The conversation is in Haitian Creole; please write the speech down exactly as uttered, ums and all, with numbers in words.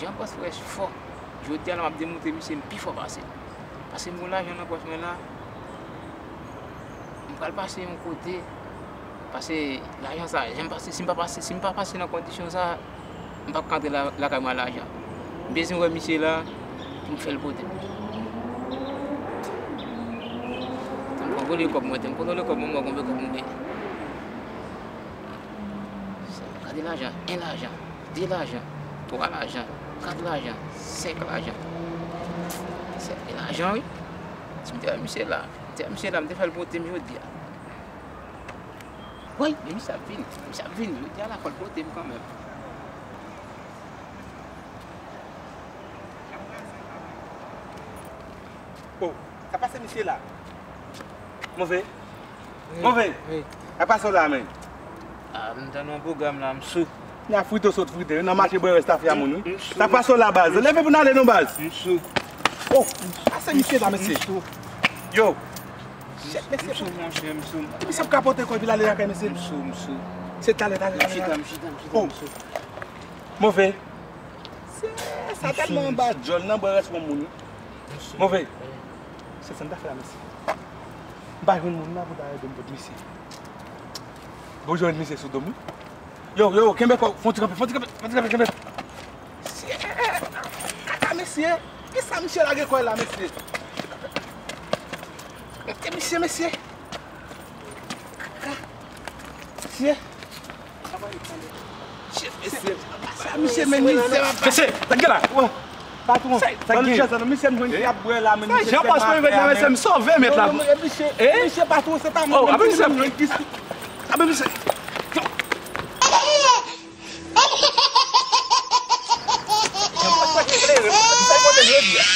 Jean Paul Fresh fò. Jodi a la m ap demontre misye m pi fò pase l. Paske m gen lajan nan pòch mwen la. M pral pase yon kote. Paske lajan sa, jan m pase, si m pa pase, si m pa pase nan kondisyon sa, m p ap ka antre la, lakay mwen a lajan. M bezwen wè misye la pou m fè l pote m. Te m kontwole kòb mwen, te m kontwole kòb mwen, mwen konbyen kòb m gen. Gade lajan, en lajan, de lajan, twa lajan, kat lajan, senk lajan. Sèvi lajan, wi. Si m te wè misye la, m te wè misye la, m te fè l pote m jodi a. Woy, men misye ap vini, misye ap vini, jodi a la fò l pote m kanmenm. Oh, sa pase misye la? Move. Move. Sa pase w la, men? Ah, m te nan pwogram la, m sou. Nan frite w sot frite, nan mache bwè rès tafya moun, wi. Sa pase w la, baz? Leve pou n ale non, baz. M sou. Oh, pase misye la, mesye. Yo. Shit, mesye. M sou, monchè, m sou. Misye ap kapote kò epi l ale lakay, mesye. M sou, m sou. Se talè, talè, talè. M chita, m chita, m chita, m sou. Move. Se, sa tèlman anba djòl nan bwè rès wonm moun, wi. Move. Se sa n ta fè la, mesye. M pa jwenn moun la pou ta ede m pot misye. Bon, jwenn misye sou do m, wi. Yo, yo, kenbe kò, fon ti kanpe, fon ti kanpe, fon ti kanpe, kenbe. Kaka, mesye. Kisa misye lage kò la, mesye? Mesye, mesye. Kaka. Mesye. Mesye, men mizè ap pase. Mesye, sa k gen la? Patwon, ban nou chèz la non, misye m jwenn ki ap bwè la, men misye Jean Paul Fresh la, mesye, m sove mèt la. Misye, misye patwon, se pa mwen menm, misye m jwenn ki sou. Abe misye. Yo. Jean Paul Fresh eklere, sa l pote jodi a.